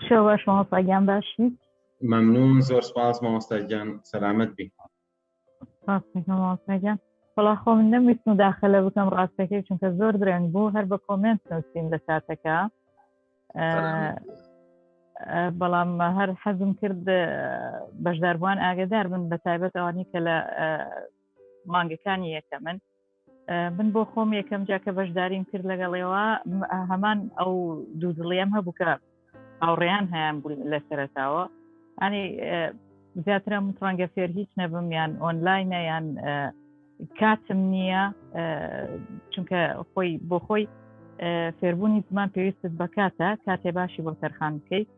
شەو باش مامۆستا گیان باشی؟ مەمنون زۆر سپاس مامۆستا گیان سەلامەت بی. سپاس دەکەم مامۆستا گیان. وەڵا خۆ من نەمویست مداخلە بکەم ڕاستەکەی چونکە زۆر درەنگ بوو هەر بە کۆمێنت نووسیم لە چاتەکە بەڵام هەر حەزم کرد بەشداربووان ئاگدار بن بە تایبەت ئەوانی کە لە مانگەکانی یەکەمن من بۆ خۆم یەکەم جا کە بەشداریم کرد لەگەڵێەوە هەمان ئەو دوودڵیم هەبوو کە هاوڕێیان هەیان بوو لە سەرەتاوە ئەنی زیاترم ڕەنگە فێر هیچ نەبم یان ئۆنلاینە یان کاتم نییە چونکە خۆی بۆ خۆی فێربوونی زمان پێویستت بە کاتە کاتێ باشی بۆ تەرخان بکەیت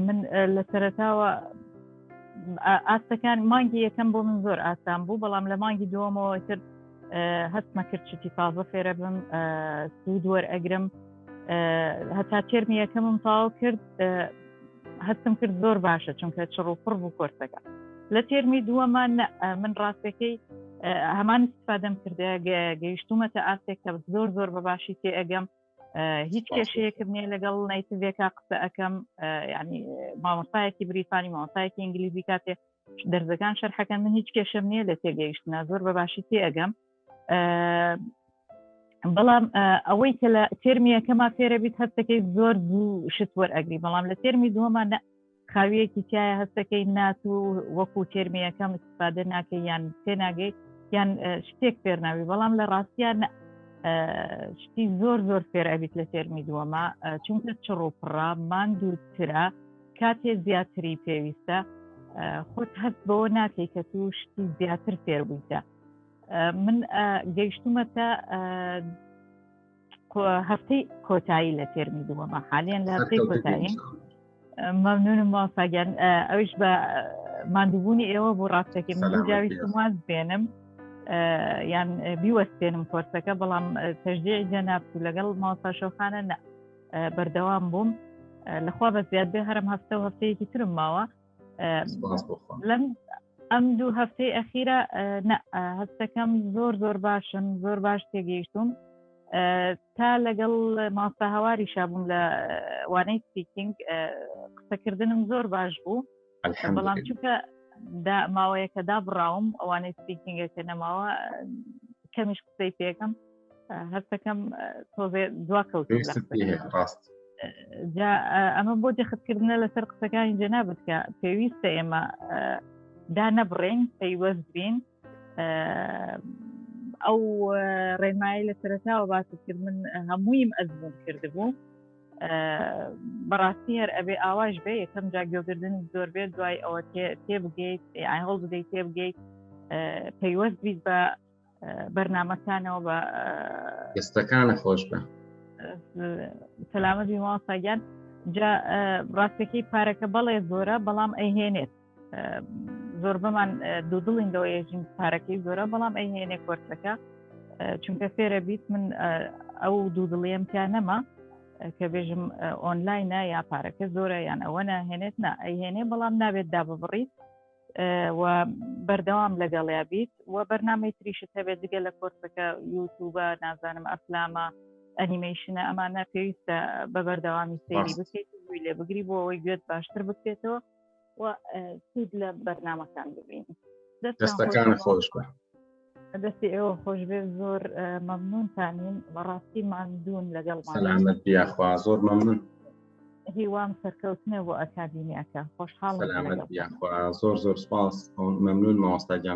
من لە سەرەتاوە ئاستەکان مانگی یەکەم بۆ من زۆر ئاسان بوو بەڵام لە مانگی دووەمەوە تر هەستمە کرد شتی تازە فێرە بم سوود وەرئەگرم هەتا تێرمی یەکەمم تەواو کرد هەستم کرد زۆر باشە چونکە چڕ و پڕ بوو کۆرسەکە لە تێرمی دووەمان من ڕاستەکەی هەمان استفادەم کردە گەیشتومەتە ئاستێک کە زۆر زۆر بە باشی تێ ئەگەم هیچ کێشەیەکم نییە لەگەڵ native ێکا قسە ئەەکەم ینی مامۆستایەکی بریتانی مامۆستایەکی ئینگلیزی کاتێ دەرزەکان شەرحەکەن من هیچ کێشەم نییە لە تێگەیشتنا زۆر بە باشی تێ ئەگەم بەڵام ئەوەی کە لە تێرمی یەکەما فێرە بیت هەستەکەی زۆر زوو شت وەرئەگری بەڵام لە تێرمی دووەما خاویەکی تایە هەستەکەی نات و وەکو تێرمی یەکەم استفادە ناکەی یان تێناگەی یان شتێک فێر ناوی بەڵام لە ڕاستیان شتی زۆر زۆر فێر ئەبیت لە تێرمی دووەما چونکە چڕ و پڕە ماندووترە کاتێ زیاتری پێویستە خۆت هەست بەوە ناکەی کە تو شتی زیاتر فێر بوویتە من گەیشتومەتە هەفتەی کۆتایی لە تێرمی دووەمە حالیان لە هەفتەی کۆتایی مەمنونم مامۆستا گیان ئەویش بە ماندووبوونی ئێوە بۆ ڕاستەکەی من جاویستم واز بێنم یان بیوەستێنم کۆرسەکە بەڵام تەشجیعی جەنابت و لەگەڵ مامۆستا شەوخانە نە بەردەوام بووم لەخوا بە زیاد بێ هەرم هەفتە و هەفتەیەکی ترم ماوە لەم ئەم دوو هەفتەی ئەخیرە هەستەکەم زۆر زۆر باشم زۆر باش تێگەیشتوم تا لەگەڵ ماستا هەواری شابووم لە وانەی speaking قسەکردنم زۆر باش بوو بەڵام چونکە ماوەیەکە دابڕاوم ئەوانەی speaking ەکە نەماوە کەمیش قسەی پێکەم هەستەکەم تۆزێ دوا کەوت ڕاست جا ئەمە بۆ جەختکردنە لەسەر قسەکانی جەنابت کە پێویستە ئێمە دا نەبڕین پەیوەست بین ئەو ڕێنمایی لە سەرەتاوە باست کرد من هەموویم ئەزمون کردبوو بەڕاستی هەر ئەبێ ئاواش بێ یەکەم جا گوێگردن زۆر بێت دوای ئەوە تێبگەیت هەوڵ بدەیت تێبگەیت پەیوەست بیت بە بەرنامەکانەوە بە دەستەکانە خۆش بە سەلامەت بی مامۆستا گیان جا ڕاستەکەی پارەکە بەڵێ زۆرە بەڵام ئەیهێنێت زۆربەمان دوودڵین لەوە ێژین پارەکەی زۆرە بەڵام ئەیهێنێ کۆرسەکە چونکە فێرە بیت من ئەو دوودڵیم تیا نەما کە بێژم ئۆنلاینە یا پارەکە زۆرە یان ئەوە ناهێنێت نا ئەیهێنێ بەڵام نابێت داببڕیت و بەردەوام لەگەڵیا بیت و بەرنامەی تریشت هەبێت جگە لە کۆرسەکە یوتوبە نازانم ئەفلامە ئەنیمەیشنە ئەمانە پێویستە بە بەردەوامی سەیری بکەیت گوێی لێ بگری بۆ ئەوەی گوێت باشتر بکرێتەوە و سوود لە بەرنامەکان ببینی دەستەکان خۆش بە دەستی ئێوە خۆش بێ زۆر مەمنونتانین بەڕاستی ماندوون لەگەڵ سەلامەت بیاخوا زۆر مەمنون هیوام سەرکەوتنە بۆ ئەکادیمیاکە خۆشحاڵ سەلامەت بیاخوا زۆر زۆر سپاس مەمنون مامۆستا گیان.